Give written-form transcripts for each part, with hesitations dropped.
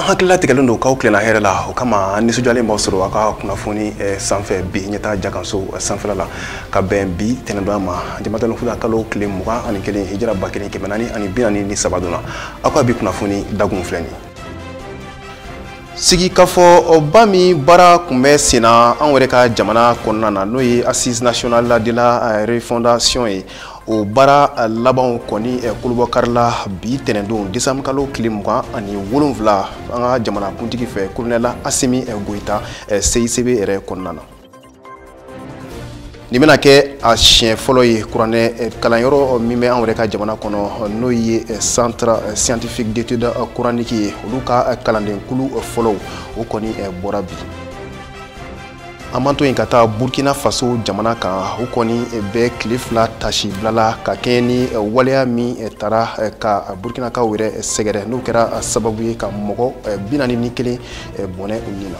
Hakilila tigɛlen don k'aw tilenna hɛrɛ la, o kama an nisɔndiyalen b'aw sɔrɔ a ka kunnafoni sanfɛ bi ɲɛta jakanso sanfɛla la ka bɛn bi tɛnɛndonya ma jamatalo futa kalo tile 21 hijira 1443 donna. Aw ka bi kunnafoni dagun filɛ nin ye. Sigikafɔba min baara tun bɛ sen na anw yɛrɛ ka jamana kɔnɔna na, n'o ye Assise nationale de la refondation ye, o baara labanw kɔni kolobɔkarila bi tɛnɛndon décembre kalo tile 27 an ka jamanakuntigi fɛ, colonel Assimi Goïta, CICB yɛrɛ kɔnɔna na. Nin bɛna kɛ a siɲɛ fɔlɔ ye kuranɛ kalanyɔrɔ min bɛ anw yɛrɛ ka jamana kɔnɔ, n'o ye centre scientifique d'études coraniques ye, olu ka kalandenkulu fɔlɔw o kɔni bɔra bi. An b'an to yen ka taa Burkina Faso jamana kan, o kɔni bɛ tile 2 tasi bila la ka kɛɲɛ ni waleya min taara ka Burkinakaw yɛrɛ sɛgɛrɛ, n'o kɛra sababu ye ka mɔgɔ 41 bɔnɛ u ni na.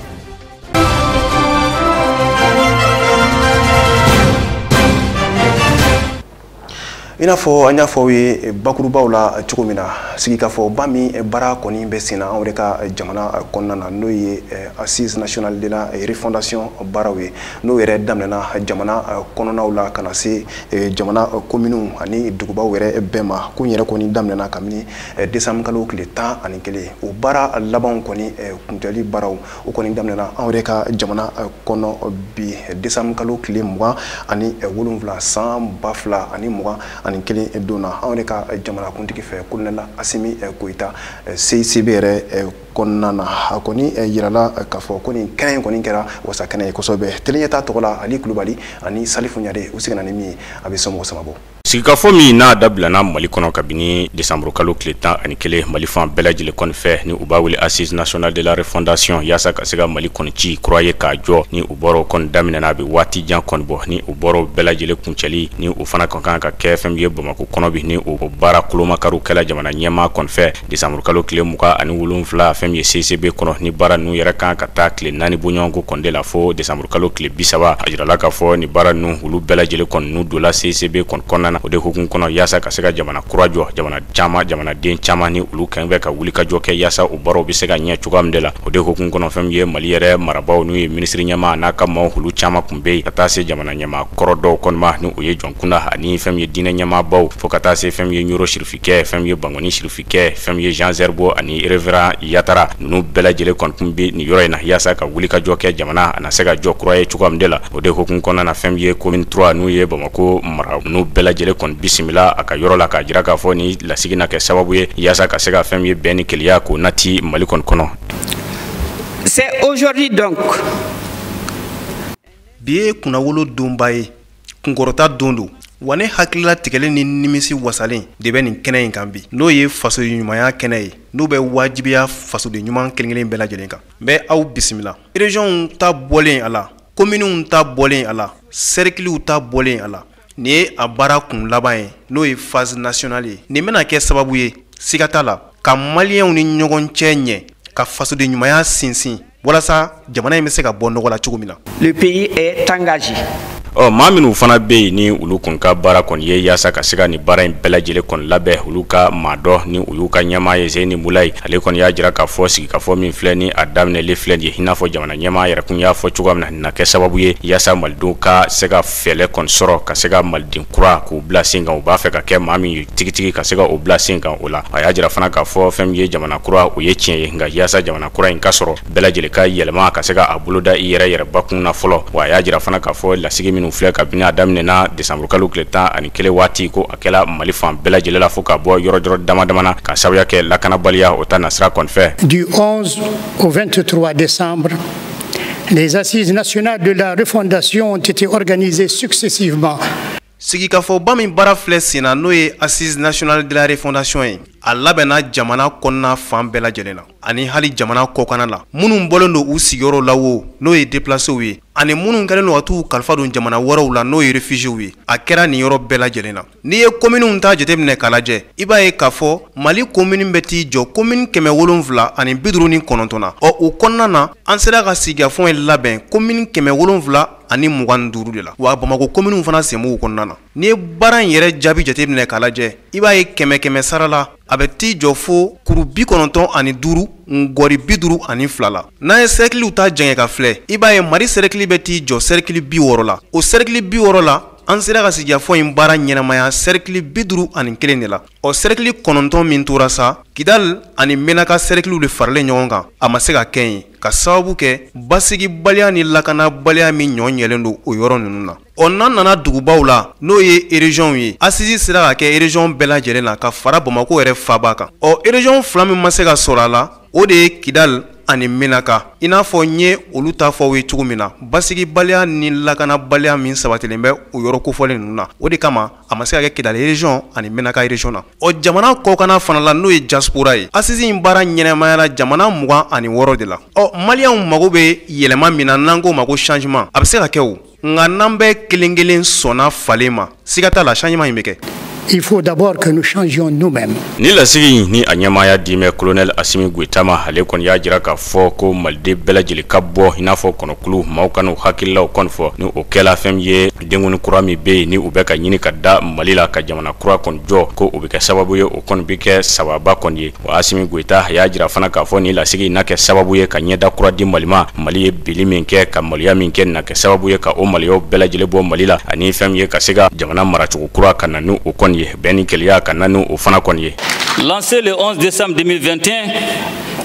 I n'a fɔ an y'a fɔ aw ye bakurubaw la cogo min na, sigikafɔba min baara kɔni bɛ sen na anw yɛrɛ ka jamana kɔnɔna na, n'o ye Assise nationale de la refondation baaraw ye, n'o yɛrɛ daminɛna jamana kɔnɔnaw la ka na se jamana kominiw ani dugubaw yɛrɛ bɛɛ ma. Ko in yɛrɛ kɔni daminɛna kabini décembre kalo tile 11. O baara labanw kɔni kuncɛli baaraw o kɔni daminɛna anw yɛrɛ ka jamana kɔnɔ bi décembre kalo tile 27 san 2021 don na, anw yɛrɛ ka jamanakuntigi fɛ, colonel Assimi Goïta, CICB yɛrɛ kɔnɔna na. A kɔni yirala k'a fɔ ko nin kɛnɛ in kɔni kɛra wasa kɛnɛ ye kosɛbɛ. Teliɲɛta tɔgɔ la, Ali Kulubali ani Salifu Ɲade u seginna ni min ye, a bɛ somɔgɔ sama bɔ. Sigikafɔ min n'a dabilana Mali kɔnɔ kabini décembre kalo tile 11 Mali fan bɛɛ lajɛlen kɔni fɛ, ni u b'a wele Assise nationale de la refondation, yaasa ka se ka Mali kɔni ci kura ye k'a jɔ, ni u bɔra o kɔni daminɛna a bɛ waati jan kɔni bɔ, ni u bɔra o bɛɛ lajɛlen kuncɛli, ni u fana ka kan ka kɛ fɛn min ye Bamakɔ kɔnɔ bi, ni o baara kolomakariw kɛla jamana ɲɛmaa kɔni fɛ décembre kalo tile 27 fɛn min ye CICB kɔnɔ, ni baara ninnu yɛrɛ kan ka taa tile 4 bɔɲɔgɔnko kɔni de la fo décembre kalo tile 30. A jirala k'a fɔ ni baara ninnu olu bɛɛ lajɛlen kɔni n'u donna CICB kɔni kɔnɔna na, o de hukumu kɔnɔ yaasa ka se ka jamana kura jɔ, jamana caman, jamanaden caman ni olu kan bɛ ka wuli ka jɔ kɛ yaasa o baaraw bɛ se ka ɲɛ cogoya min de la. O de hukumu kɔnɔ fɛn min ye Mali yɛrɛ marabaaw, n'u ye minisiri ɲɛmaa n'a ka maaw olu caman tun bɛ yen, ka taa se jamana ɲɛmaa kɔrɔ dɔw kɔni ma, ni o ye Jɔnkunda ani fɛn min ye diinɛ ɲɛmaabaw, fo ka taa se fɛn min ye Ɲoro Sirifikɛ, fɛn min ye Bangoni Sirifikɛ, fɛn min ye Jean Zerbo ani révérend Yatara, ninnu bɛɛ lajɛlen kɔni tun bɛ nin yɔrɔ in na yaasa ka wuli ka jɔ kɛ jamana a na se ka jɔ kura ye cogoya min de la. O de hukumu kɔnɔna na fɛn min ye commune 3, n'u ye Bamakɔ mara, ninnu bɛɛ lajɛlen kɔni bisimila a ka yɔrɔ la k'a jira k'a fɔ ni lasigi na kɛ sababu ye yaasa ka se ka fɛn min ye bɛn ni kelenya k'o nati Mali kɔni kɔnɔ. C'est aujourd'hui donc. Bi ye kunnawolo donba ye, kunkɔrɔta don don, wa ne hakilila tigɛlen ni nimisi wasalen de bɛ nin kɛnɛ in kan bi, n'o ye fasoden ɲumanya kɛnɛ ye, n'o bɛ wajibiya fasoden ɲuman kelen kelen bɛɛ lajɛlen kan. N bɛ aw bisimila. Région ta bɔlen a la, kominiw ta bɔlen a la, cercles ta bɔlen a la, nin ye a baara kun laban ye, n'o ye phase nationale ye. Nin bɛna kɛ sababu ye, siga t'a la, ka maliyɛnw ni ɲɔgɔn cɛ ɲɛ, ka fasoden ɲumanya sinsin walasa jamana in bɛ se ka bɔ nɔgɔ la cogo min na. Le pays est engagé. Ɔ, maa minnu fana bɛ yen ni olu kɔni ka baara kɔni ye yaasa ka se ka nin baara in bɛɛ lajɛlen kɔni labɛn, olu ka maa dɔ ni u y'u ka ɲɛmaa ye Zeyini Mulayi, ale kɔni y'a jira k'a fɔ sigikafɔ min filɛ ni a daminɛlen filɛ nin ye, i n'a fɔ jamana ɲɛmaa yɛrɛ kun y'a fɔ cogoya min na, nin na kɛ sababu ye yaasa malidenw ka se ka fɛɛrɛ kɔni sɔrɔ ka se ka maliden kura k'u bila sen kan, u b'a fɛ ka kɛ maa min ye tigitigi ka se ka o bila sen kan o la. A y'a jira fana k'a fɔ fɛn min ye jamana kura, o ye tiɲɛ ye, nka yaasa jamana kura in ka sɔrɔ bɛɛ lajɛlen ka yɛlɛma ka se ka a boloda i yɛrɛ yɛrɛbakun na fɔlɔ. Wa a y'a jira fana k'a fɔ lasigi minnu filɛ kabini a daminɛna décembre kalo tile 11 waati, ko a kɛla Mali fan bɛɛ lajɛlen la fo ka bɔ yɔrɔ yɔrɔ dama dama na ka sababuya kɛ lakanabaliya o ta nasira kɔni fɛ. Du 11 au 23 décembre, les assises nationales de la refondation ont été organisées successivement. Sigikafɔba min baara filɛ sen na, n'o ye Assise nationale de la refondation ye, A labɛnna jamana kɔnɔna fan bɛɛ lajɛlen na ani hali jamana kɔkanna la, minnu bɔlen don u sigiyɔrɔ la wo, n'o ye déplacés ye, ani minnu kɛlen don ka t'u kalifa don jamana wɛrɛw la, n'o ye réfugiés ye, a kɛra nin yɔrɔ bɛɛ lajɛlen na. N'i ye communes ta jateminɛ k'a lajɛ, i b'a ye k'a fɔ Mali commune bɛ t'i jɔ commune 759 na. Ɔ, o kɔnɔna na, an sera ka sigikafɔ in labɛn commune 725 de la, wa Bamakɔ commune fana sen b'o kɔnɔna na. N'i ye baara in yɛrɛ jaabi jateminɛ k'a lajɛ, i b'a ye kɛmɛ kɛmɛ sara la, a bɛ t'i jɔ fo kuru 95 ngɔri 52 la. N'an ye cercle ta jɛngɛ ka filɛ, i b'a ye Mali cercle bɛ t'i jɔ cercle 60 la. O cercle 60 la, an sera ka sigikafɔ in baara ɲɛnamaya cercle 51 de la. Ɔ, cercle 9 min tora sa, Kidal ani Menaka cercle de faralen ɲɔgɔn kan, a ma se ka kɛ yen ka sababu kɛ basigibaliya ni lakanabaliya min ɲɔ ɲɛlen don o yɔrɔ ninnu na. Ɔ, n'an nana dugubaw la, n'o ye région ye, assise sera ka kɛ région bɛɛ lajɛlen na ka fara Bamakɔ yɛrɛ faaba kan. Ɔ, région fila min ma se ka sɔrɔ a la, o de ye Kidal ani Menaka. I n'a fɔ n ye olu ta fɔ aw ye cogo min na, basigibaliya ni lakanabaliya min sabatilen bɛ o yɔrɔ kofɔlen ninnu na, o de kama a ma se ka kɛ Kidal région ani Menaka région na. Ɔ, jamana kɔkanna fana la, n'o ye diaspora ye, assise in baara ɲɛnɛmayara jamana 26 de la. Ɔ, maliyɛnw mago bɛ yɛlɛma min na, n'an k'o ma ko changement, a bɛ se ka kɛ o, nka n'an bɛɛ kelen kelen sɔnna falen ma, siga t'a la, changement in bɛ kɛ. Il faut d'abord que nous changions nous-mêmes. Ni lasigi ni a ɲɛmaaya dimɛ colonel Assimi Goïta ma, ale kɔni y'a jira k'a fɔ ko maliden bɛɛ lajɛlen ka bɔ i n'a fɔ kɔnɔkulu, maaw ka n'u hakililaw kɔni fɔ. Ni o kɛla fɛn min ye, denkuni kura min bɛ yen ni u bɛ ka ɲini ka da Mali la ka jamana kura kɔni jɔ, ko o bɛ kɛ sababu ye, o kɔni bɛ kɛ sababa kɔni ye. Wa Assimi Goïta a y'a jira fana k'a fɔ nin lasigi n'a kɛ sababu ye ka ɲɛda kura di Mali ma. Mali ye bili min kɛ, ka maloya min kɛ, na kɛ sababu ye ka o maloyaw bɛɛ lajɛlen bɔ Mali la, ani fɛn min ye ka se ka jamana maracogo kura ka na ni o kɔni ye, bɛn ni kelenya ka na ni o fana kɔni ye. Lancé le 11 décembre 2021,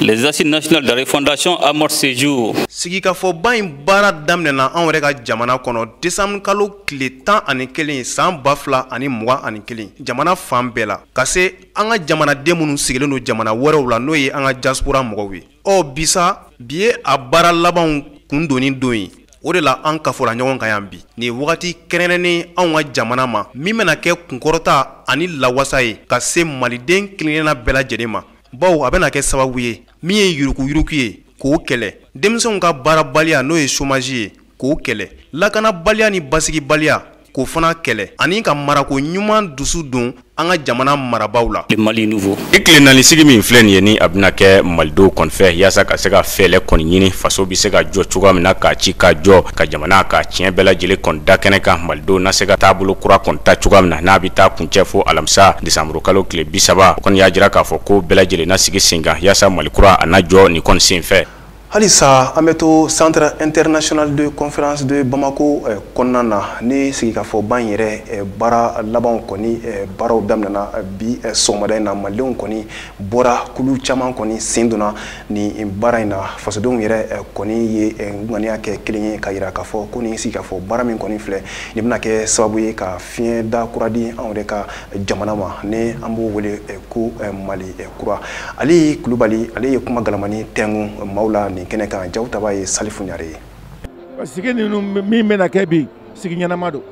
les Assises nationales de refondation amorcent ce jour. Sigikafɔba in baara daminɛna anw yɛrɛ ka jamana kɔnɔ décembre kalo tile 11 san 2021, jamana fan bɛɛ la, ka se an ka jamanaden minnu sigilen don jamana wɛrɛw la, n'o ye an ka diaspora mɔgɔw ye. Ɔ, bi sa, bi ye a baara labanw kun donni don ye. O de la an kafola ɲɔgɔn kan yan bi. Nin ye wagati kɛrɛnkɛrɛnnen anw ka jamana ma min bɛna kɛ kunkɔrɔta ani lawasa ye ka se maliden kelenkelenna bɛɛ lajɛlen ma, bawo a bɛna kɛ sababu ye min ye yuruguyurugu ye k'o kɛlɛ, denmisɛnw ka baarabaliya n'o ye chômage ye k'o kɛlɛ, lakanabaliya ni basigibaliya k'o fana kɛlɛ, ani ka marako ɲuman dusu don an ka jamana marabaaw la. Le Mali nouveau. I tile naani sigi min filɛ nin ye, ni a bɛna kɛ malidenw kɔni fɛ yaasa ka se ka fɛɛlɛ kɔni ɲini faso bɛ se ka jɔ cogoya min na, k'a ci ka jɔ, ka jamana ka tiɲɛ bɛɛ lajɛlen kɔni da kɛnɛ kan, malidenw na se ka taabolo kura kɔni ta cogoya min na, n'a bɛ taa kuncɛ fo alamisa décembre kalo tile 30. O kɔni y'a jira k'a fɔ ko bɛɛ lajɛlen na sigi sen kan yaasa Mali kura a na jɔ nin kɔni sen fɛ. Halisa an bɛ to Centre international de conférence de Bamako kɔnɔna na ni sigikafɔba in yɛrɛ baara labanw kɔni baaraw daminɛna bi sɔgɔmada in na. Malidenw kɔni bɔra kulu caman kɔni sen donna nin baara in na. Fasodenw yɛrɛ kɔni ye ŋaniya kɛ kelen ye ka yira k'a fɔ ko nin sigikafɔ baara min kɔni filɛ nin bɛna kɛ sababu ye ka fiɲɛ da kura di anw yɛrɛ ka jamana ma, ni an b'o wele ko Mali kura. Ali Kulubali, ale ye kuma galamani tɛnku maaw la nin kɛnɛ kan. Jaw taba ye Salifu Ɲare ye. Sigi ninnu min bɛna kɛ bi, sigi ɲɛnama don,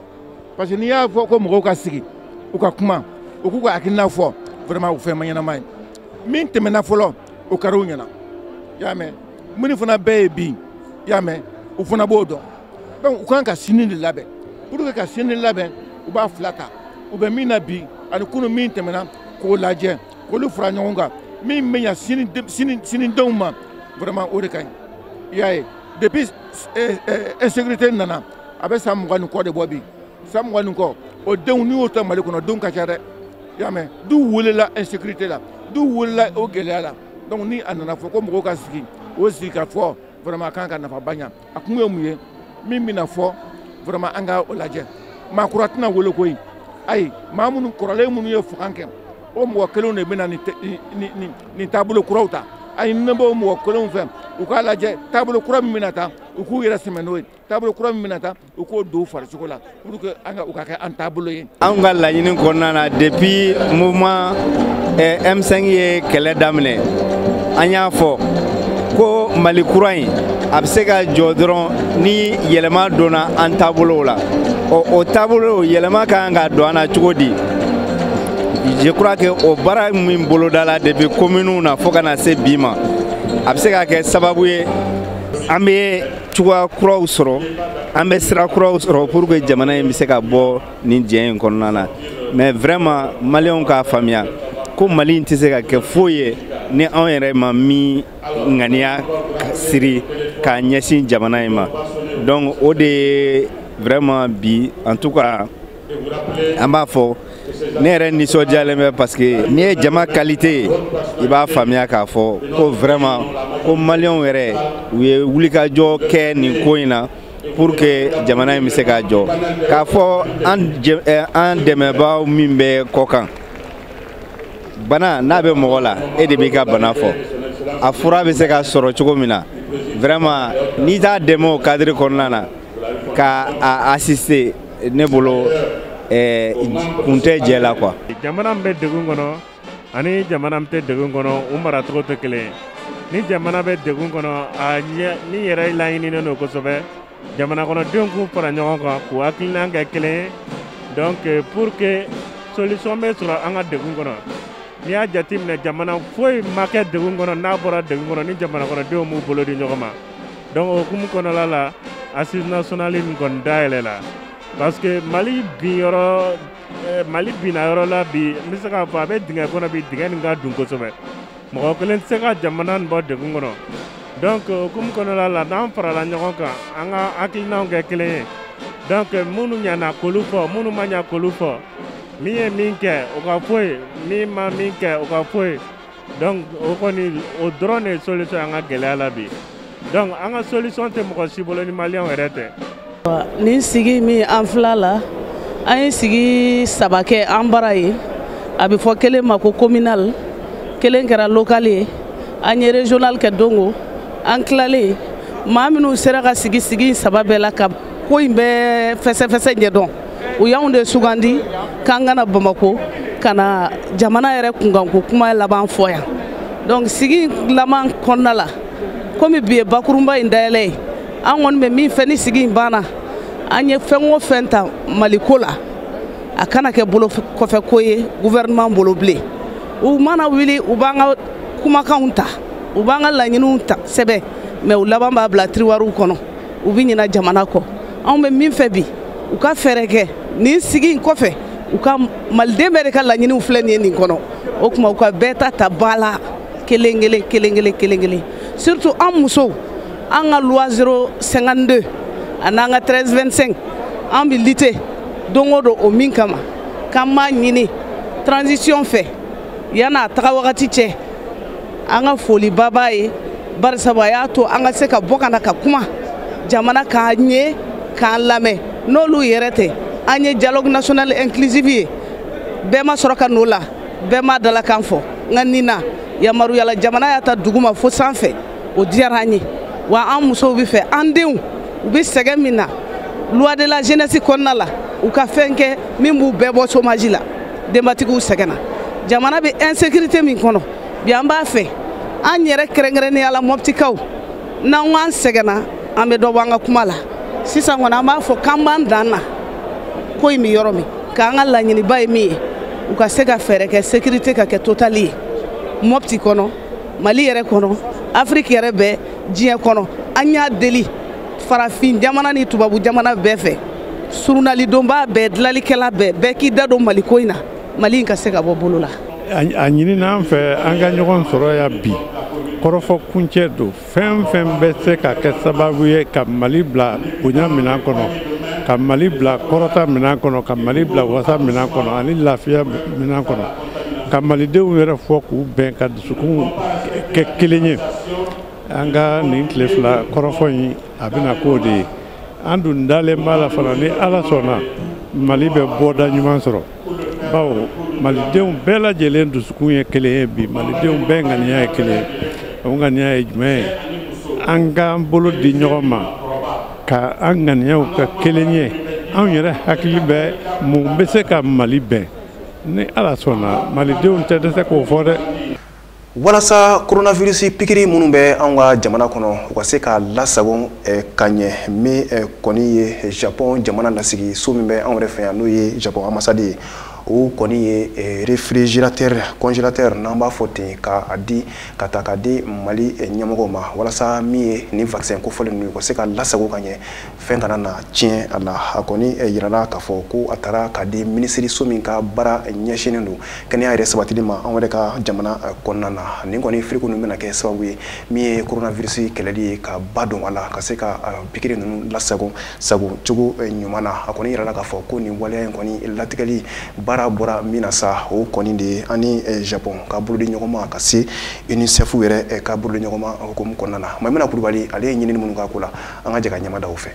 parce que n'i y'a fɔ ko mɔgɔw ka sigi, u ka kuma, u k'u ka hakilina fɔ, vraiment o fɛn ma ɲɛnama ye. Min tɛmɛna fɔlɔ, o kɛra u ɲɛna, i y'a mɛn. Minnu fana bɛɛ ye bi, i y'a mɛn, u fana b'o dɔn. Donc u kan ka sini de labɛn. Pour que ka sini labɛn, u b'a fila ta, u bɛ min na bi ani kunun min tɛmɛna, k'o lajɛ, k'olu fara ɲɔgɔn kan, min bɛ ɲa sini sinidenw ma, vraiment o de ka ɲi. I y'a ye, depuis insécurité nana, a bɛ san 20 ni kɔ de bɔ bi, san 20 ni kɔ, o denw n'i y'o ta Mali kɔnɔ, denw ka ca dɛ, i y'a mɛn. Du welela insécurité la, du welela o gɛlɛya la. Donc ni a nana fɔ ko mɔgɔw ka sigi, o sigi ka fɔ, vraiment a kan ka nafaba ɲa. A kun ye mun ye? Min bɛna fɔ, vraiment an ka o lajɛ. Maa kura tɛna wele koyi, ayi, maa minnu kɔrɔlen minnu ye fanga kɛ, o mɔgɔ kelenw de bɛna nin taabolo kuraw ta. Ayi, ne b'o mɔgɔ kelenw fɛ, u k'a lajɛ taabolo kura min bɛna ta, u k'u yɛrɛ sɛmɛ n'o ye. Taabolo kura min bɛna ta, u k'o don farisogo la pour que an ka u ka kɛ an taabolo ye. Anw ka laɲini kɔnɔna na, depuis mouvement M5 ye kɛlɛ daminɛ, an y'a fɔ ko Mali kura in a bɛ se ka jɔ dɔrɔn ni yɛlɛma donna an taabolow la. Ɔ, o taabolo yɛlɛma ka kan ka don an na cogo di? Je crois que o baara min bolodala depuis communes na fo ka na se bi ma, a bɛ se ka kɛ sababu ye an bɛ cogoya kuraw sɔrɔ, an bɛ sira kuraw sɔrɔ pour que jamana in bɛ se ka bɔ nin jɛ in kɔnɔna na. Mais vraiment, maliyɛnw k'a faamuya ko Mali in tɛ se ka kɛ foyi ye ni anw yɛrɛ ma min ŋaniya siri k'a ɲɛsin jamana in ma. Donc o de ye vraiment bi, en tout cas an b'a fɔ, ne yɛrɛ nisɔndiyalen bɛ, parce que n'i ye jama qualité ye, i b'a faamuya k'a fɔ ko vraiment ko maliyɛnw yɛrɛ u ye wulikajɔ kɛ nin ko in na pour que jamana in bɛ se ka jɔ. K'a fɔ an dɛmɛbaaw min bɛ kɔ kan, bana n'a bɛ mɔgɔ la, e de b'i ka bana fɔ, a fura bɛ se ka sɔrɔ cogo min na. Vraiment, n'i t'a dɛmɛ o cadre kɔnɔna na ka a assister, ne bolo kun tɛ jɛ la quoi. Jamana min bɛ degun kɔnɔ ani jamana min tɛ degun kɔnɔ, u maracogo tɛ kelen ye. Ni jamana bɛ degun kɔnɔ, a ɲɛ ni yɛrɛ laɲininen don kosɛbɛ jamana kɔnɔdenw k'u fara ɲɔgɔn kan k'u hakilina kɛ kelen ye, donc pour que solution bɛ sɔrɔ an ka degun kɔnɔ. N'i y'a jateminɛ, jamana foyi ma kɛ degun kɔnɔ n'a bɔra degun kɔnɔ ni jamana kɔnɔdenw m'u bolo di ɲɔgɔn ma. Donc o hukumu kɔnɔna la, assise nationale nin kɔni dayɛlɛ la, parce que Mali bin yɔrɔ, Mali binna yɔrɔ la bi, n bɛ se k'a fɔ a bɛ dingɛ kɔnɔ bi, dingɛ nin ka dun kosɛbɛ, mɔgɔ kelen tɛ se ka jamana nin bɔ degun kɔnɔ. Donc o hukumu kɔnɔna la, n'an farala ɲɔgɔn kan, an ka hakilinaw kɛ kelen ye, donc minnu ɲana k'olu fɔ, minnu ma ɲa k'olu fɔ, min ye min kɛ o ka fɔ ye, min ma min kɛ o ka fɔ ye. Donc o kɔni, o dɔrɔn de ye solution an ka gɛlɛya la bi. Donc an ka solution tɛ mɔgɔ si bolo ni maliyɛnw yɛrɛ tɛ. Nin sigi min an fila la, an ye sigi saba kɛ an bara ye. A bɛ fɔ kelen ma ko communal, kelen kɛra local ye, an ye régional kɛ. Dongo an tilalen, maa minnu sera ka sigi sigi saba bɛɛ la ka ko in bɛɛ fɛsɛfɛsɛ ɲɛdɔn, u y'anw de sugandi k'an kana Bamako ka na jamana yɛrɛ kunkanko kuma laban fɔ yan. Donc sigi laban kɔnɔna la, komi bi ye bakurunba in dayɛlɛ ye, an kɔni bɛ min fɛ, ni sigi in banna, an ye fɛn o fɛn ta Maliko la, a kana kɛ bolo kɔfɛ ko ye gouvernement bolo bilen. U mana wuli, u b'an ka kumakanw ta, u b'an ka laɲiniw ta sɛbɛn, mais u laban b'a bila tiroirw kɔnɔ, u bɛ ɲina jamana kɔ. Anw bɛ min fɛ bi, u ka fɛɛrɛ kɛ nin sigi in kɔfɛ, u ka maliden bɛɛ de ka laɲiniw filɛ nin ye nin kɔnɔ. O tuma u ka bɛɛ ta ta ba la kelen kelen kelen kelen kelen kelen, surtout an musow, an ka loi 052 ani an ka 1325, an bɛ lutter don o don o min kama, k'an b'a ɲini transition fɛ yan'a taga wagati cɛ. An ka foliba b'a ye, barisabu a y'a to an ka se ka bɔ ka na ka kuma jamana k'an ye k'an lamɛn. N'olu yɛrɛ tɛ, an ye dialogue national inclusif ye, bɛɛ ma sɔrɔ ka n'o la, bɛɛ ma dalakan fɔ. Nka nin na, yamaruyala jamana y'a ta dugu ma fo sanfɛ, o diyara an ye. Wa an musow bɛ fɛ, an denw u bɛ sɛgɛn min na, loi de la jeunesse kɔnɔna la, u ka fɛn kɛ min b'u bɛɛ bɔ chômage la. Denbatigiw sɛgɛnna, jamana bɛ insécurité min kɔnɔ bi, an b'a fɛ an yɛrɛ kɛrɛnkɛrɛnnenya la Mɔptikaw, n'an ko an sɛgɛnna, an bɛ dɔ bɔ an ka kuma la. Sisan kɔni, an b'a fɔ k'an b'an dan na ko in bɛ yɔrɔ min, k'an ka laɲiniba ye min ye, u ka se ka fɛɛrɛ kɛ sécurité ka kɛ totale ye Mɔpti kɔnɔ, Mali yɛrɛ kɔnɔ, Afiriki yɛrɛ bɛɛ, diɲɛ kɔnɔ. An y'a deli farafin jamana ni tubabu jamana bɛɛ fɛ, surunalidonbaa bɛɛ, dilanlikɛla bɛɛ, bɛɛ k'i da don Mali ko in na, Mali in ka se ka bɔ bolo la. A ɲini an fɛ an ka ɲɔgɔn sɔrɔ yan bi, kɔrɔfɔ kuncɛ don. Fɛn fɛn bɛ se ka kɛ sababu ye ka Mali bila bonya minɛn kɔnɔ, ka Mali bila kɔrɔta minɛn kɔnɔ, ka Mali bila wasa minɛn kɔnɔ ani lafiya minɛn kɔnɔ, ka malidenw yɛrɛ fɔ k'u bɛn, ka dusukun kɛ kelen ye, an ka nin tile 2 kɔrɔfɔ in, a bɛna k'o de ye. An dun dalen b'a la fana, ni Ala sɔnna, Mali bɛ bɔda ɲuman sɔrɔ, bawo malidenw bɛɛ lajɛlen dusukun ye kelen ye bi, malidenw bɛɛ ŋaniya ye kelen ye. O ŋaniya ye jumɛn ye? An k'an bolo di ɲɔgɔn ma ka an ŋaniyaw ka kelen ye. Anw yɛrɛ hakili bɛ mun bɛ se ka Mali bɛn? Ni Ala sɔnna, malidenw tɛ dɛsɛ k'o fɔ dɛ. Walasa coronavirus pikiri minnu bɛ anw ka jamana kɔnɔ, u ka se ka lasago ka ɲɛ, min kɔni ye Japon jamana lasigi so min bɛ anw yɛrɛ fɛ yan, n'o ye Japon ambassade ye. O kɔni ye réfrigérateur, congélateur n'an b'a fɔ ten, k'a di ka ta k'a di Mali ɲɛmɔgɔw ma, walasa min ye nin vaccin kofɔlen ninnu ye, u ka se ka lasago ka ɲɛ, fɛn kana na tiɲɛ a la. A kɔni yirala k'a fɔ ko a taara k'a di minisiriso min ka baara ɲɛsinnen don kɛnɛya yɛrɛ sabatili ma anw yɛrɛ ka jamana kɔnɔna na. Nin kɔni frigo ninnu bɛna kɛ sababu ye min ye coronavirus kɛlɛli ye, ka ba don a la, ka se ka pikiri ninnu lasago sago cogo ɲuman na. A kɔni yirala k'a fɔ ko nin waleya in kɔni latigɛli baara bɔra min na sa, o kɔni de ye ani Japon ka bolodi ɲɔgɔn ma, ka se UNICEF yɛrɛ ka bolodi ɲɔgɔn ma hukumu kɔnɔna na. Maimuna Kulubali, ale ye ɲinini minnu k'a ko la, an ka jɛ ka ɲɛma da o fɛ.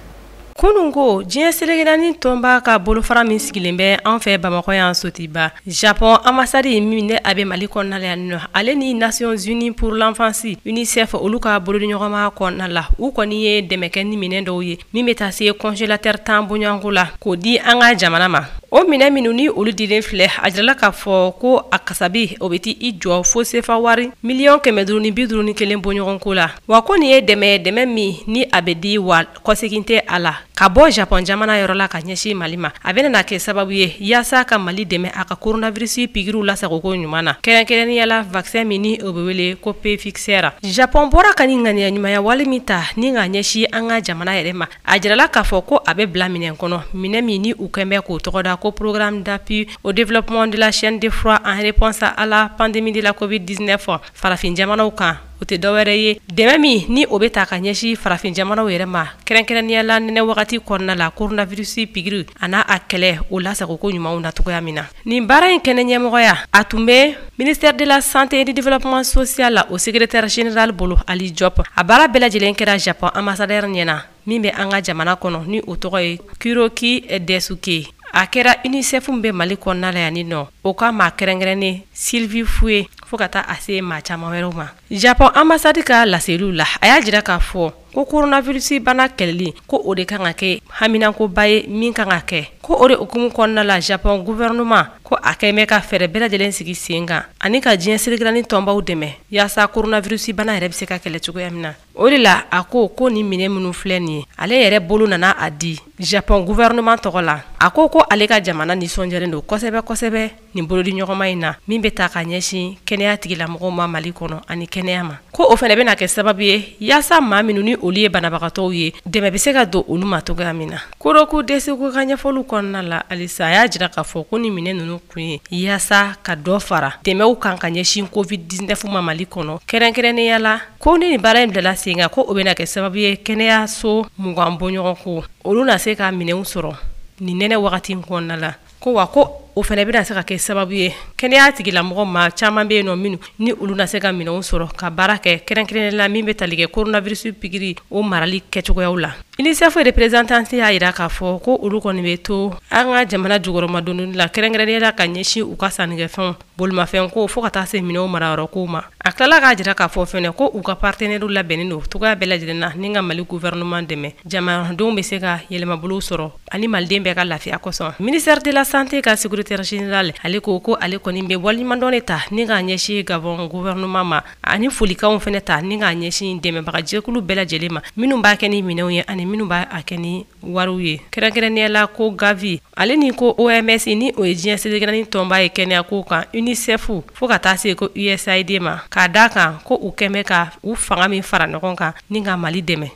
Kunun ko diɲɛ seleke tɔnba ka bolofara min sigilen bɛ an fɛ Bamakɔ yan Sotiba, Japon ambassade min ne a bɛ Mali kɔnɔna la yan nɔ, ale ni Nations Unies pour l'enfance, UNICEF, olu ka bolodiɲɔgɔnma kɔnɔna la, u kɔni ye dɛmɛ kɛ ni minɛn dɔw ye min bɛ taa se congélateur 10 bɔɲɔgɔnko la, k'o di an ka jamana ma. O minɛn minnu ni olu dilen filɛ, a jirala k'a fɔ ko a kasabi o bɛ taa i jɔ fo sefa wari 551 miliyɔn bɔɲɔgɔnko la. Wa ko nin ye dɛmɛ, dɛmɛ min ni a bɛ di wa kɔsegin tɛ a la, ka bɔ Japon jamana yɔrɔ la ka ɲɛsin Mali ma. A bɛna kɛ sababu ye yaasa ka Mali dɛmɛ a ka coronavirus pikiriw lasagoko ɲuman na, kɛrɛnkɛrɛnnenya la vaccin min ni o bɛ wele ko Pfizer. Japon bɔra ka nin ŋaniya ɲumanya wale min ta ni ka ɲɛsin an ka jamana yɛrɛ ma, a jirala k'a fɔ ko a bɛ bila minɛn kɔnɔ, minɛn min ni u kɛn bɛ k'o tɔgɔda ko Programme d'appui au développement de la chaîne de froid en réponse à la pandémie de la COVID-19 farafin jamanaw kan. O tɛ dɔwɛrɛ ye, dɛmɛ min ni o bɛ ta ka ɲɛsin farafin jamanaw yɛrɛ ma, kɛrɛnkɛrɛnnenya la nɛnɛ wagati kɔnɔna la, coronavirus pikiri a n'a a kɛlɛ, o lasagoko ɲumanw na cogoya min na. Nin baara in kɛnɛ ɲɛmɔgɔya, a tun bɛ ministère de la Santé et du Développement social la, o secrétaire général bolo, Ali Diop. A baara bɛɛ lajɛlen kɛra Japon ambassadeur ɲɛna min bɛ an ka jamana kɔnɔ, ni o tɔgɔ ye Kuroki Daisuke. A kɛra UNICEF bɛ Mali kɔnɔna la yan nɔ, o ka maa kɛrɛnkɛrɛnnen Sylvie Foué, fo ka taa a se maa caman wɛrɛw ma. Japon ambassade ka laseliw la, a y'a jira k'a fɔ ko coronavirus bana kɛlɛli, ko o de kan ka kɛ haminankoba ye min kan ka kɛ. Ko o de hukumu kɔnɔna la, Japon gouvernement ko a kɛn bɛ ka fɛɛrɛ bɛɛ lajɛlen sigi sen kan ani ka diɲɛ seleke tɔnbaw dɛmɛ, yaasa coronavirus bana yɛrɛ bɛ se ka kɛlɛ cogoya min na. O de la a ko ko nin minɛn minnu filɛ nin ye, ale yɛrɛ bolo nana a di Japon gouvernement tɔgɔ la. A ko ko ale ka jamana nisɔndiyalen don kosɛbɛ kosɛbɛ nin bolodi ɲɔgɔnma in na min bɛ ta ka ɲɛsin kɛnɛya tigilamɔgɔw ma Mali kɔnɔ ani kɛnɛya ma. Ko o fana bɛna kɛ sababu ye yaasa maa minnu ni olu ye banabagatɔw ye, dɛmɛ bɛ se ka don olu ma cogoya min na. Kuroku Daisuke ka ɲɛfɔliw kɔnɔna la halisa, a y'a jira k'a fɔ ko nin minɛn ninnu kun ye yaasa ka dɔ fara dɛmɛw kan ka ɲɛsin COVID-19 ma Mali kɔnɔ, kɛrɛnkɛrɛnnenya la ko ni nin baara in bilala sen kan, ko o bɛna kɛ sababu ye kɛnɛyaso 20 bɔɲɔgɔn ko olu na se ka minɛnw sɔrɔ nin nɛnɛ wagati in kɔnɔna la. Ko wa ko o fana bɛna se ka kɛ sababu ye kɛnɛya tigilamɔgɔ maa caman bɛ yen nɔ minnu ni olu na se ka minɛnw sɔrɔ ka baara kɛ, kɛrɛnkɛrɛnnenya la min bɛ tali kɛ coronavirus pikiri o marali kɛcogoyaw la. UNICEF représentant y'a jira k'a fɔ ko olu kɔni bɛ to an ka jamana jukɔrɔmadonni la, kɛrɛnkɛrɛnnenya la ka ɲɛsin u ka sannikɛfɛnw, bolimafɛn ko, fo ka taa se minɛnw marayɔrɔ kow ma. A tilala k'a jira k'a fɔ fɛnɛ ko u ka partenaires labɛnnen don cogoya bɛɛ lajɛlen na ni ka Mali gouvernement dɛmɛ, jamanadenw bɛ se ka yɛlɛmabolow sɔrɔ ani maliden bɛɛ ka lafiya kosɔn. Ministère de la Santé ka secrétaire général, ale ko ko ale kɔni bɛ waleɲumandɔn de ta ni k'a ɲɛsin Gabon gouvernement ma, ani folikanw fɛnɛ ta ni k'a ɲɛsin dɛmɛbagajɛkulu bɛɛ lajɛlen ma minnu b'a kɛ ni minɛnw ye ani minnu b'a kɛ ni wariw ye, kɛrɛnkɛrɛnnenya la ko Gavi, ale ni ko OMS ni o ye diɲɛ seleke tɔnba ye kɛnɛya ko kan, UNICEF, fo ka taa se ko USAID ma, k'a d'a kan ko u kɛn bɛ ka u fanga min fara ɲɔgɔn kan ni ka Mali dɛmɛ.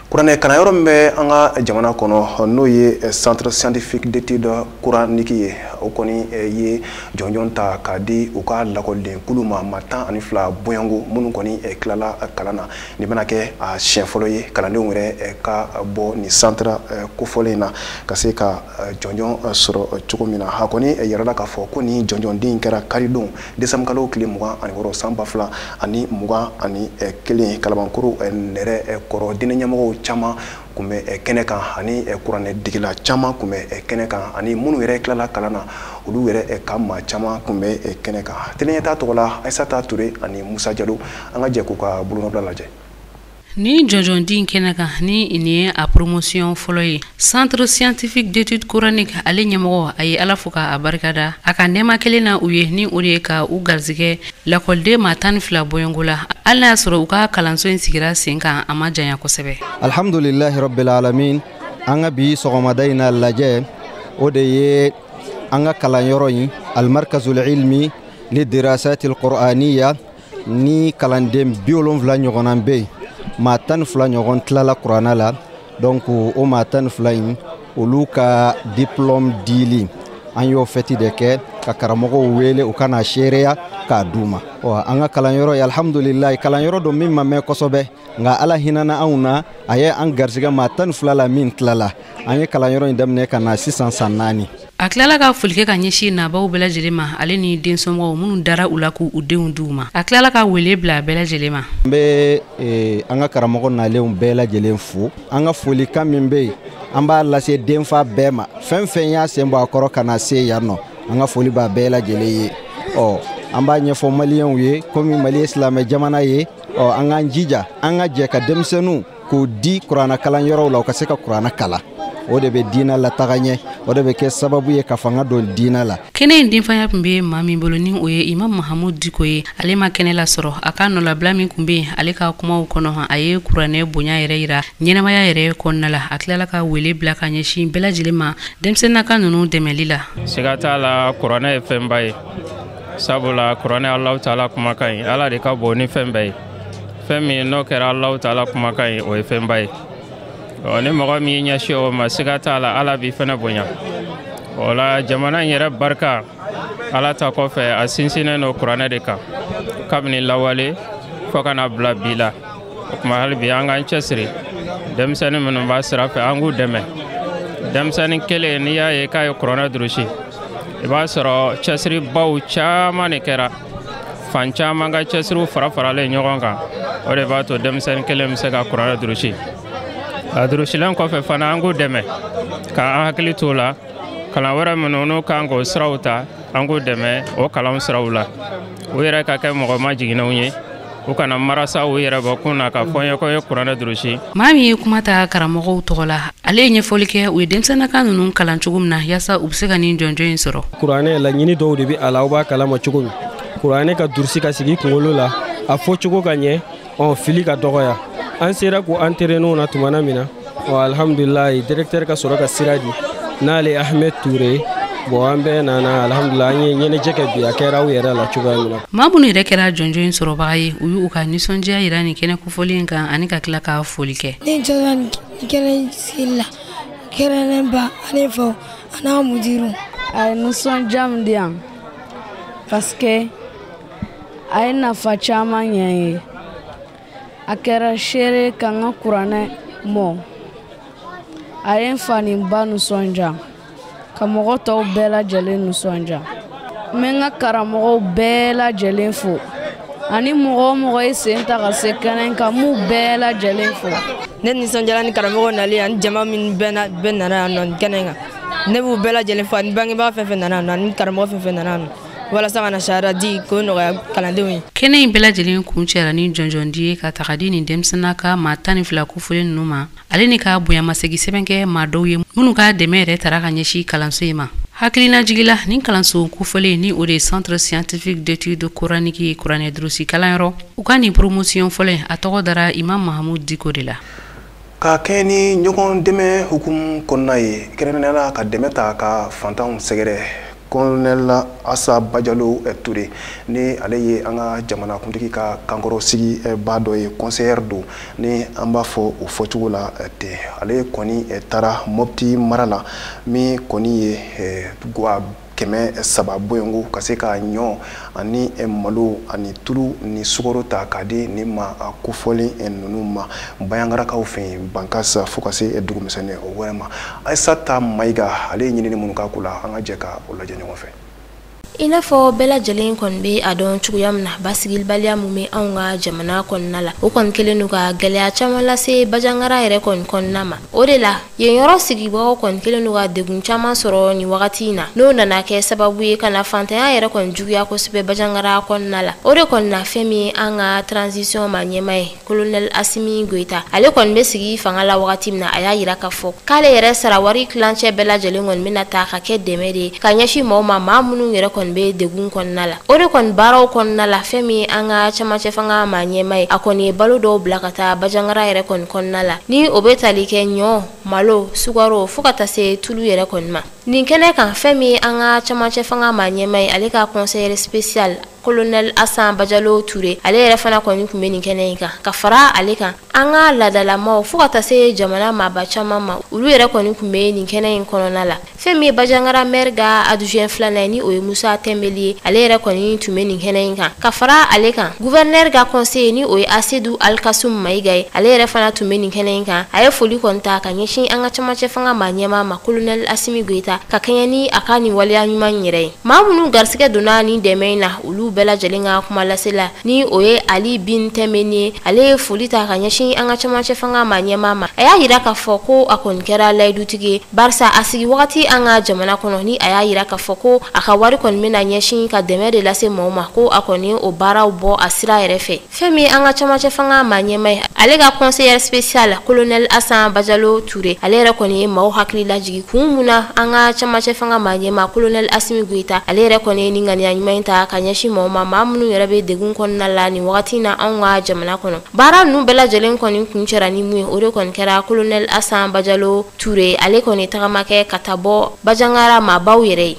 Kuranɛ kalanyɔrɔ min bɛ an ka jamana kɔnɔ, n'o ye Centre scientifique d'études coraniques ye, o kɔni ye jɔnjɔn ta k'a di u ka lakɔliden kulu ma, maa 12 bɔɲɔgɔnko minnu kɔni tilala kalan na. Nin bɛna kɛ a siɲɛ fɔlɔ ye kalandenw yɛrɛ ka bɔ nin centre kofɔlen in na ka se ka jɔnjɔn sɔrɔ cogo min na. A kɔni yɛrɛla k'a fɔ ko nin jɔnjɔnden kɛra karidon décembre kalo tile 26 san 2021, Kalabankɔrɔ nɛrɛ kɔrɔ. Diinɛ ɲɛmɔgɔw caman kun bɛ kɛnɛ kan, ani kuranɛ digila caman kun bɛ kɛnɛ kan, ani minnu yɛrɛ tilala kalan na, olu yɛrɛ ka maa caman kun bɛ kɛnɛ kan. Teliɲɛta tɔgɔ la, Ayisata Ture ani Musa Jalo, an ka jɛ k'u ka bolonɔbila lajɛ. Ni jɔnjɔndi kɛnɛ kan ni nin ye a promotion fɔlɔ ye, Centre scientifique d'études coraniques ale ɲɛmɔgɔ, a ye Ala fo k'a barikada a ka nɛɛma kelen na u ye, ni o de ye ka u garijɛgɛ lakɔliden maa 12 bɔɲɔgɔnko la, hali n'a y'a sɔrɔ u ka kalanso in sigira sen kan a ma janya kosɛbɛ. Alhamdulilahi rabbil alamin. An ka bi sɔgɔmada in na lajɛ, o de ye An ka kalanyɔrɔ in, Almarkazul Ilmi li Dirasati Alqur'aniya, ni kalanden 70 ɲɔgɔnna bɛ yen, maa 12 ɲɔgɔn tilala kuranna la. Donc o maa 12 in, olu ka diplôme dili, an y'o fɛti de kɛ ka karamɔgɔw wele u ka na seereya k'a d'u ma. Ɔ, an ka kalanyɔrɔ ye, alhamdulilayi, kalanyɔrɔ don min ma mɛn kosɛbɛ, nka Ala hinɛna anw na, a ye an garisɛgɛ maa 12 la min tilala. An ye kalanyɔrɔ in daminɛ ka na sisan san 4. A tilala ka foli kɛ ka ɲɛsin nabaw bɛɛ lajɛlen ma, ale ni densomɔgɔw minnu dara u la k'u denw d'u ma. A tilala ka wele bila bɛɛ lajɛlen ma. N bɛ an ka karamɔgɔ nalenw bɛɛ lajɛlen fo. An ka folikan min bɛ yen, an b'a lase denfa bɛɛ ma, fɛn fɛn y'a sen bɔ a kɔrɔ ka na se yan nɔ, an ka foli b'a bɛɛ lajɛlen ye. Ɔ, an b'a ɲɛfɔ maliyɛnw ye, komi Mali ye silamɛ jamana ye, ɔ, an k'an jija, an ka jɛ ka denmisɛnninw k'u di kuranna kalanyɔrɔw la, u ka se ka kuranna kalan. O de bɛ diinɛ lataga ɲɛ, o de bɛ kɛ sababu ye ka fanga don diinɛ la. Kɛnɛ in denfaya tun bɛ maa min bolo, ni o ye Imam Mahamudu Diko ye, ale ma kɛnɛ lasɔrɔ. A ka nɔlabila min tun bɛ yen, ale ka kumaw kɔnɔ, a ye kuranɛ bonya yɛrɛ yira ɲɛnamaya yɛrɛ kɔnɔna la. A tilala ka wele bila ka ɲɛsin bɛɛ lajɛlen ma denmisɛnninaka ninnu dɛmɛli la. Siga t'a la, kuranɛ ye fɛnba ye, sabula kuranɛ Alahu taala kumakan ye, Ala de ka bon ni fɛn bɛɛ ye. Fɛn min n'o kɛra Alahu taala kumakan ye, o ye fɛnba ye. Ɔ, ni mɔgɔ min y'i ɲɛsin o ma, siga t'a la, Ala b'i fɛnɛ bonya. O la, jamana in yɛrɛ barika, Ala ta kɔfɛ, a sinsinnen don kuranɛ de kan kabini lawale fo ka na bila bi la. O tuma, hali bi an k'an cɛsiri, denmisɛnnin minnu b'a sira fɛ, an k'u dɛmɛ. Denmisɛnnin kelen, n'i y'a ye k'a ye kuranɛ durusi, i b'a sɔrɔ cɛsiribaw caman de kɛra, fan caman ka cɛsiriw fara faralen ɲɔgɔn kan, o de b'a to denmisɛnnin kelen bɛ se ka kuranɛ durusi. A durusilen kɔfɛ fana, an k'u dɛmɛ k'an hakili t'o la, kalan wɛrɛ minnu n'u kan k'o siraw ta, an k'u dɛmɛ o kalan siraw la, u yɛrɛ ka kɛ mɔgɔ majiginnenw ye, u kana marasa u yɛrɛ bɔ kun na ka fɔ n ye ko n ye kuranɛ durusi. Maa min ye kuma ta karamɔgɔw tɔgɔ la, ale ye ɲɛfɔli kɛ u ye denmisɛnninaka ninnu kalan cogo min na yaasa u bɛ se ka nin jɔnjɔn in sɔrɔ. Kuranɛ laɲini dɔw de bɛ a la, aw b'a kalama cogo min, kuranɛ ka durusi ka sigi kunkolo la, a fɔ cogo ka ɲɛ, ɔ, fili ka dɔgɔya. An sera k'u entraîner na tumana min na, ɔ, alhamdulilayi, directeur ka sɔrɔ ka sira di, n'ale Ahmed Toure. Bon, an bɛɛ nana, alhamdulilayi, an ye ɲɛnajɛ kɛ bi, a kɛra aw yɛrɛ la cogoya min na. Maa minnu yɛrɛ kɛra jɔnjɔn in sɔrɔbaga ye, u y'u ka nisɔndiya yira nin kɛnɛ kofɔlen in kan ani ka tila ka foli kɛ. Ne jɔra nin kɛnɛ sigili la, kɛra ne ba ani faw a n'a mudiru. A ye nisɔndiya min di yan, parce que a ye nafa caman ɲɛ n ye. A kɛra seere ka n ka kuranɛ mɔ. A ye n fa ni n ba nisɔndiya, ka mɔgɔ tɔw bɛɛ lajɛlen nisɔndiya. N bɛ n ka karamɔgɔw bɛɛ lajɛlen fo, ani mɔgɔ o mɔgɔ ye sen ta ka se kɛnɛ kan, n b'u bɛɛ lajɛlen fo. Ne nisɔndiyara ni karamɔgɔw nali ani jama minnu bɛɛ nana yan nɔ nin kɛnɛ kan. Ne b'u bɛɛ lajɛlen fo, ani bangebaa fɛn fɛn nana yan nɔ, ani karamɔgɔ fɛn fɛn nana yan nɔ, walasa ka na sariya di k'o nɔgɔya kalandenw ye. Kɛnɛ in bɛɛ lajɛlen kun cɛra ni jɔnjɔndi ye ka taga di nin denmisɛnnin ka maa 12 kofɔlen ninnu ma, ale ni ka bonyamasegin sɛbɛn kɛ maa dɔw ye minnu ka dɛmɛ yɛrɛ tara ka ɲɛsin kalanso in ma. Hakilinajigila, nin kalanso kofɔlen, ni o de ye Centre scientifique d'études coraniques ye, kuranɛ durusi kalanyɔrɔ, u ka nin promotion fɔlɔ, a tɔgɔ dara Imam Mahamudu Diko de la. Ka kɛ ni ɲɔgɔn dɛmɛ hukumu kɔnɔna ye, kɛrɛnkɛrɛnnenya la ka dɛmɛ ta ka fantanw sɛgɛrɛ, Colonel Asa Bajalo Touré, ni ale ye an ka jamanakuntigi ka kankɔrɔ sigi ba dɔ ye, conseiller don ni an b'a fɔ o fɔcogo la ten, ale kɔni taara Mopti mara la, min kɔni ye guwa 300 bɔɲɔgɔnko, ka se ka ɲɔ ani malo ani tulu ni sukaro ta k'a di nin ma kofɔlen ninnu ma Bayangarakaw fɛ yen Bankasa, fo ka se dugumisɛnnin o wɛrɛ ma. Ayisata Mayiga, ale ye ɲinini minnu k'a ko la, an ka jɛ ka o lajɛ ɲɔgɔn fɛ. I n'a fɔ bɛɛ lajɛlen kɔni bɛ a dɔn cogoya min na, basigibaliya mun bɛ anw ka jamana kɔnɔna la, o kɔni kɛlen don ka gɛlɛya caman lase Bajangara yɛrɛ kɔni kɔnɔna ma. O de la, yen yɔrɔ sigibagaw kɔni kɛlen don ka degun caman sɔrɔ nin wagati in na, n'o nana kɛ sababu ye ka na fantanya yɛrɛ kɔni juguya kosɛbɛ Bajangara kɔnɔna la. O de kɔni na, fɛn min ye an ka transition ma ɲɛmaa ye, Colonel Asimi Goyita, ale kɔni bɛ sigi fanga la wagati min na, a y'a yira k'a fɔ k'ale yɛrɛ sara wari tilancɛ bɛɛ lajɛlen kɔni bɛna ta ka kɛ dɛmɛ de ye ka ɲɛsin maaw ma, maa minnu yɛrɛ kɔni kɔni bɛ degun kɔnɔna la. O de kɔni baaraw kɔnɔna la, fɛn min an ka camancɛ fanga maa ɲɛmaa ye, a kɔni ye balo dɔw bila ka taa Bandiagara yɛrɛ kɔni kɔnɔna la, ni o bɛ tali kɛ ɲɔ, malo, sukaro fo ka taa se tulu yɛrɛ kɔni ma. Nin kɛnɛ kan, fɛn min an ka camancɛ fanga maa ɲɛmaa ye, ale ka conseiller spécial colonel Hassan Bajalo Touré, ale yɛrɛ fana kɔni tun bɛ nin kɛnɛ in kan. Ka fara ale kan, an ka laadalamaw fo ka taa se jamana maaba caman ma, olu yɛrɛ kɔni tun bɛ nin kɛnɛ in kɔnɔna la. Fɛn min ye Bandiagara maire ka adjoint filanan ye, ni o ye Musa Tɛnbeli ye, ale yɛrɛ kɔni tun bɛ nin kɛnɛ in kan. Ka fara ale kan, gouverneur ka conseiller, ni o ye Asedou Alkassoum Maïga ye, ale yɛrɛ fana tun bɛ nin kɛnɛ in kan. A ye foli kɔni ta ka ɲɛsin an ka camancɛ fanga maa ɲɛmaa ma, colonel Assimi Goïta, ka kɛɲɛ ni a ka nin waleya ɲuman yɛrɛ ye. Maa minnu garisigɛ donna nin dɛmɛ in na, olu bɛɛ lajɛlen ka kuma lase la, ni o ye Ali Bin Tɛnbeni ye, ale ye foli ta ka ɲɛsin an ka camancɛ fanga maa ɲɛmaa ma. A y'a yira k'a fɔ ko a kɔni kɛra layidutigi ye, barisa a sigi wagati an ka jamana kɔnɔ, ni a y'a yira k'a fɔ ko a ka wari kɔni bɛna ɲɛsin ka dɛmɛ de lase maaw ma, ko a kɔni o baaraw bɔ a sira yɛrɛ fɛ. Fɛn min an ka camancɛ fanga maa ɲɛmaa ye, ale ka conseiller spécial colonel Hassan Bajalo Touré, ale yɛrɛ kɔni ye maaw hakili lajigin kun mun na an ka camancɛ fanga maa ɲɛmaa colonel Assimi Goïta, ale yɛrɛ kɔni ye nin ŋaniya ɲuman in ta ka ɲɛsin maaw ma, maa minnu yɛrɛ bɛ degun kɔnɔna la nin wagati na anw ka jamana kɔnɔ. Baara ninnu bɛɛ lajɛlen kɔni kun cɛra ni mun ye, o de kɔni kɛra colonel Hassan Bajalo Touré, ale kɔni tagama kɛ ka taa bɔ Bandiagara maabaw yɛrɛ ye.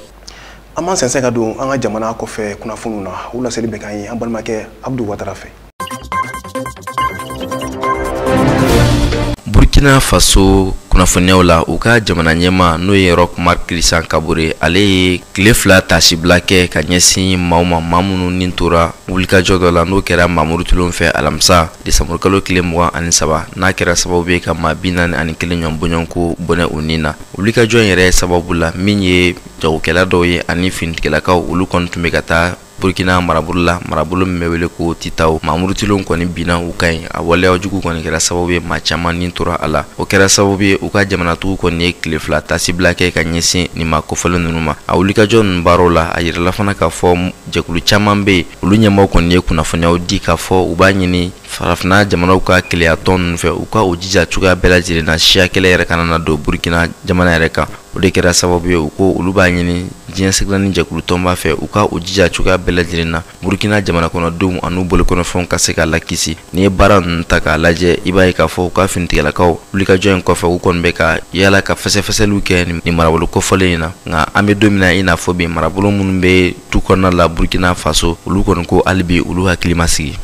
An m'an sɛnsɛn ka don an ka jamana kɔfɛ kunnafoniw na, o laseli bɛ k'an ye an balimakɛ Abdou Ouattara fɛ. Burkina Faso kunnafoniyaw la, u ka jamana ɲɛmaa n'o ye Roch Marc Christian Kaboré, ale ye tile 2 tasibila kɛ ka ɲɛsin maaw ma, maa minnu ni tora wulikajɔ dɔ la n'o kɛra Mamuru Tulon fɛ alamisa desanburukalo tile 23, n'a kɛra sababu ye ka maa 41 ɲɔgɔn bɔɲɔgɔnko bɔnɛ u ni na. Wulikajɔ in yɛrɛ sababu la, min ye jagokɛla dɔw ye ani finitigilakaw, olu kɔni tun bɛ ka taa Burkina marabolo la, marabolo min bɛ wele ko Titaw. Mamuru Tulon kɔni binna u kan yen. A waleya jugu kɔni kɛra sababu ye maa caman ni tora a la. O kɛra sababu ye u ka jamanatigiw kɔni ye tile 2 tasibila kɛ ka ɲɛsin nin maa kofɔlen ninnu ma. A wulikajɔ ninnu baaraw la, a yirala fana k'a fɔ jɛkulu caman bɛ yen, olu ɲɛmaaw kɔni ye kunnafoniyaw di k'a fɔ u b'a ɲini farafinna jamanaw ka keleyatɔn ninnu fɛ, u ka u jija cogoya bɛɛ lajɛlen na siya kɛlɛ yɛrɛ kana na don Burkina jamana yɛrɛ kan. O de kɛra sababu ye u ko olu b'a ɲini diɲɛ sigilanni jɛkulu tɔnba fɛ, u ka u jija cogoya bɛɛ lajɛlen na Burkina jamana kɔnɔdenw an'u bolokɔnɔfɛnw ka se ka lakisi. N'i ye baara ninnu ta k'a lajɛ, i b'a ye k'a fɔ u ka finitigilakaw wulikajɔ in kɔfɛ, u kɔni bɛ ka yala ka fɛsɛfɛsɛliw kɛ nin marabolo kofɔlen in na. Nka an bɛ don min na i n'a fɔ bi, marabolo minnu bɛ tu kɔnɔna la Burkina Faso, olu kɔni ko hali bi olu hakili ma sigi.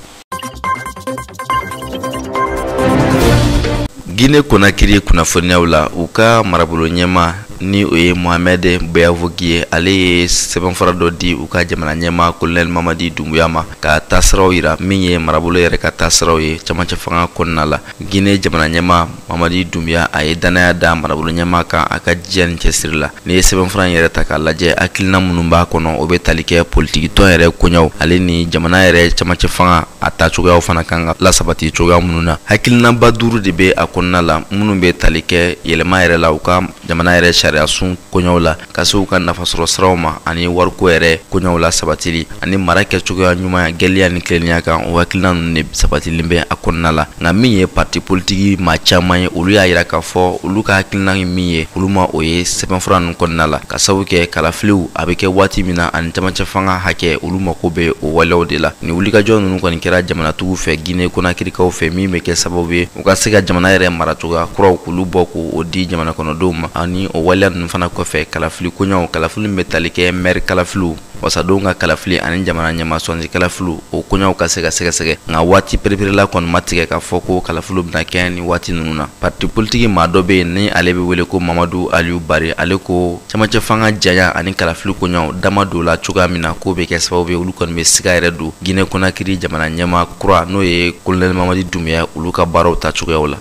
Guinée Conakry kunnafoniyaw la, u ka marabolo ɲɛmaa ni o ye Mohamed Beavogui ye, ale ye sɛbɛnfura dɔ di u ka jamana ɲɛmaa colonel Mamadi Doumbouya ma ka taasiraw yira min ye marabolo yɛrɛ ka taasiraw ye camancɛ fanga kɔnɔna la. Guinée jamana ɲɛmaa Mamadi Doumbouya, a ye danaya da marabolo ɲɛmaa kan a ka jija ni cɛsiri la. N'i ye sɛbɛnfura in yɛrɛ ta k'a lajɛ, hakilina minnu b'a kɔnɔ, o bɛ tali kɛ politikitɔn yɛrɛ koɲɛw ale ni jamana yɛrɛ camancɛ fanga a taacogoyaw fana kan ka lasabati cogoya minnu na. Hakilinaba 5 de bɛ a kɔnɔna la minnu bɛ tali kɛ yɛlɛma yɛrɛ la u ka jamana yɛrɛ sariya sun koɲɛw la, ka se u ka nafasɔrɔ siraw ma ani wariko yɛrɛ koɲɛw la sabatili ani mara kɛcogoya ɲuman gɛlɛya ni tilennenya kan. O hakilina ninnu de sabatilen bɛ a kɔnɔna la. Nka min ye parti politiki maa caman ye, olu y'a yira k'a fɔ olu ka hakilina ye min ye, olu ma o ye sɛbɛnfura ninnu kɔnɔna la, ka sababu kɛ kalafiliw a bɛ kɛ waati min na ani camancɛ fanga hakɛ, olu mako bɛ o waleyaw de la. Nin wulikajɔ ninnu kɔni kɛra jamanatigiw fɛ Guinée Conakrykaw fɛ, min bɛ kɛ sababu ye u ka se ka jamana yɛrɛ maracogoya kuraw k'olu bɔ k'o di jamana kɔnɔdenw ma. Ani o waleya ninnu fana kɔfɛ, kalafili koɲɛw, kalafili min bɛ tali kɛ maire kalafiliw, wasadenw ka kalafili ani jamana ɲɛmaa sɔnni kalafiliw, o koɲɛw ka se ka sɛgɛsɛgɛ. Nka waati pereperela kɔni ma tigɛ k'a fɔ ko kalafiliw bɛna kɛ ni waati ninnu na. Parti politiki maa dɔ bɛ yen ni ale bɛ wele ko Mamadu Aliyu Bari, ale ko camancɛ fanga janya ani kalafili koɲɛw dama don la cogoya min na, k'o bɛ kɛ sababu ye olu kɔni bɛ siga yɛrɛ don Guinée Conakry jamana ɲɛmaa kura n'o ye colonel Mamadi Doumbouya, olu ka baaraw taacogoyaw la.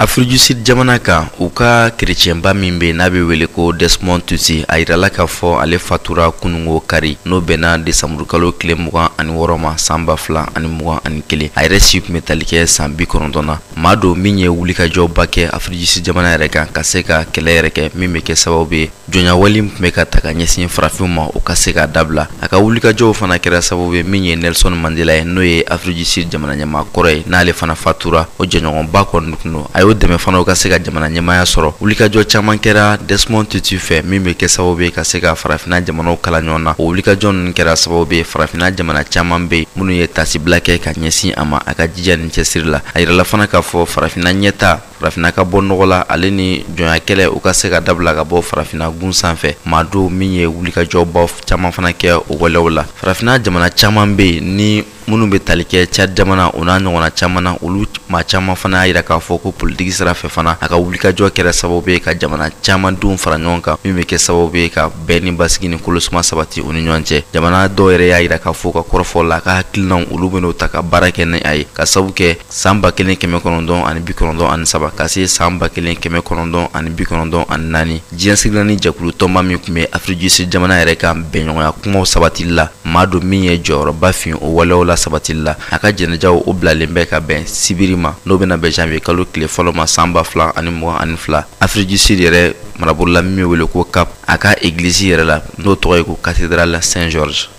Afrique du Sud jamana kan, u ka kerecɛnba min bɛ n'a bɛ wele ko Desmond Tutu, a yirala k'a fɔ ale fatura kunungo kari, n'o bɛnna desanburukalo tile 26 ma san 2021. A yɛrɛ si tun bɛ tali kɛ san 90 na. Maa don min ye wulikajɔba kɛ Afrique du Sud jamana yɛrɛ kan ka se ka kɛlɛ yɛrɛ kɛ min bɛ kɛ sababu ye jɔnyawale min tun bɛ ka ta ka ɲɛsin farafinw ma, o ka se k'a dabila. A ka wulikajɔw fana kɛra sababu ye min ye Nelson Mandela ye, n'o ye Afrique du Sud jamana ɲɛmaa kɔrɔ ye, n'ale fana fatura o jɛɲɔgɔnba kɔni tun don. A y'o dɛmɛ fana u ka se ka jamana ɲɛmaaya sɔrɔ. Wulikajɔ caman kɛra Desmond Tutu fɛ min bɛ kɛ sababu ye ka se ka farafinna jamanaw kala ɲɔgɔn na. O wulikajɔ ninnu kɛra sababu ye farafinna jamana caman bɛ yen minnu ye tasibila kɛ ka ɲɛsin a ma a ka jija ni cɛsiri la. A yirala fana k'a fɔ farafinna ɲɛta, farafinna ka bɔ nɔgɔ la, ale ni jɔnya kɛlɛ u ka se ka dabila ka bɔ farafinna gun sanfɛ. Maa dɔw min ye wulikajɔbaw caman fana kɛ o walew la. Farafinna jamana caman bɛ yen ni minnu bɛ tali kɛ Tchad jamana o n'a ɲɔgɔnna caman na, olu maa caman fana y'a jira k'a fɔ ko politiki sira fɛ fana a ka wulikajɔ kɛra sababu ye ka jamana caman denw fara ɲɔgɔn kan, min bɛ kɛ sababu ye ka bɛn ni basigi ni kolosuma sabati u ni ɲɔgɔn cɛ. Jamana dɔw yɛrɛ y'a jira k'a fɔ ka kɔrɔfɔ la a ka hakilinaw olu bɛ n'o ta ka baara kɛ ni a ye, ka sababu kɛ san 1993 ka se san 1994 diɲɛ sigilanni jɛkulu tɔnba min tun bɛ Afrique du Sud jamana yɛrɛ kan bɛnɲɔgɔnya kumaw sabatili la, maa don min ye jɔyɔrɔba fin o walew la sabatili la. A ka jɛnɛjaw o bilalen bɛ ka bɛn sibiri ma, n'o bɛna bɛn janvier kalo tile fɔlɔ ma san 2022 Afrique du Sud yɛrɛ marabolo la min bɛ wele ko Cap, a ka egilizi yɛrɛ la n'o tɔgɔ ye ko Cathédrale Saint-Georges.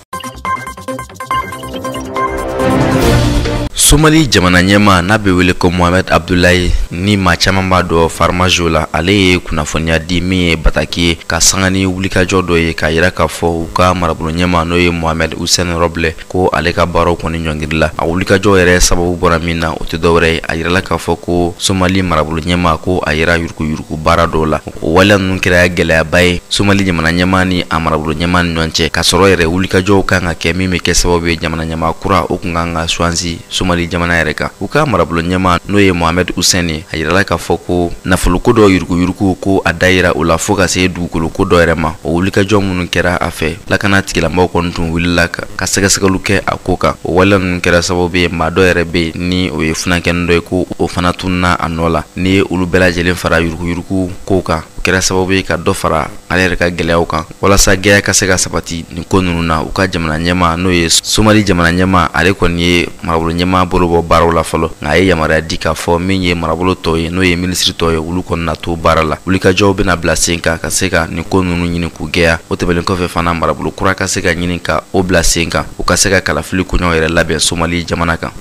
Somali jamana ɲɛmaa n'a bɛ wele ko Mohamed Abdullahi ni maa caman b'a dɔn Farmajo la, ale ye kunnafoniya di min ye bataki ye ka sanga ni wulikajɔ dɔ ye k'a yira k'a fɔ u ka marabolo ɲɛmaa n'o ye Mohamed Hussein Roble ko ale ka baaraw kɔni ɲɔngiri la. A wulikajɔ yɛrɛ sababu bɔra min na o tɛ dɔwɛrɛ ye, a yirala k'a fɔ ko Somali marabolo ɲɛmaa ko a yera yuruguyurugu baara dɔw la. O waleya ninnu kɛra gɛlɛyaba ye Somali jamana ɲɛmaa ni a marabolo ɲɛmaa ni ɲɔgɔn cɛ, k'a sɔrɔ yɛrɛ wulikajɔw kan ka kɛ min bɛ kɛ sababu ye jamana ɲɛmaa kura o kun kan ka suwansi Somali jamana yɛrɛ kan. U ka marabolo ɲɛmaa n'o ye Mohamed Hussein ye, a yirala k'a fɔ ko nafoloko dɔ yuruguyurugu ko a da yira o la fo ka se dugukoloko dɔ yɛrɛ ma. O wulikajɔ minnu kɛra a fɛ, lakana tigilamɔgɔw kɔni tun wulila ka sɛgɛsɛgɛliw kɛ a ko kan. O waleya ninnu kɛra sababu ye maa dɔ yɛrɛ bɛ yen ni o ye funankɛnin dɔ ye ko o fana tununna a nɔ la. N'i ye olu bɛɛ lajɛlen fara yuruguyurugu kow kan, o kɛra sababu ye ka dɔ fara ale yɛrɛ ka gɛlɛyaw kan. Walasa gɛlɛya ka se ka sabati nin ko ninnu na, u ka jamana ɲɛmaa n'o ye Somali jamana ɲɛmaa, ale kɔni ye marabolo ɲɛmaa bolo bɔ baaraw la fɔlɔ, nka a ye yamaruya di k'a fɔ min ye marabolo tɔw ye n'o ye minisiri tɔw ye, olu kɔni na to baara la. Wulikajɔw bɛna bila sen kan ka se ka nin ko ninnu ɲini k'u gɛya. O tɛmɛnen kɔfɛ fana, marabolo kura ka se ka ɲini ka o bila sen kan, u ka se ka kalafili koɲɛw yɛrɛ labɛn Somali jamana kan.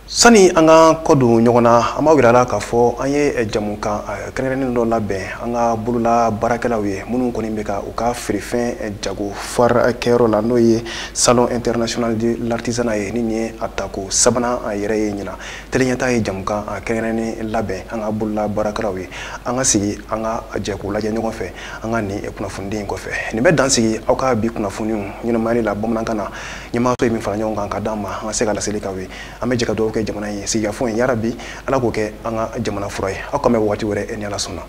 Sani an ka kɔ don ɲɔgɔn na, an b'aw yira la k'a fɔ an ye jamukan kɛrɛnkɛrɛnnen dɔ labɛn an ka bolola baarakɛlaw ye minnu kɔni bɛ ka u ka feerefɛn jago foire kɛyɔrɔ la, n'o ye Salon international de l'artisanat ye. Ni nin ye a tako sabanan yɛrɛ ye ɲinan. Télé Ɲɛta ye jamukan kɛrɛnkɛrɛnnen labɛn an ka bolola baarakɛlaw ye. An ka sigi an ka jɛ k'u lajɛ ɲɔgɔn fɛ an ka nin kunnafoniden in kɔfɛ. Nin bɛ dan sigi aw ka bi kunnafoniw ɲɛnamayali la bamanankan na. Ɲɛmaaso ye min fara ɲɔgɔn kan ka d'an ma an ka se ka laseli k'aw ye. An bɛ jɛ ka dugawu kɛ jamana ye, sigikafɔ in yarabi Ala k'o kɛ an ka jamana fura ye. Aw k'an bɛn wagati wɛrɛ ni Ala sɔnna.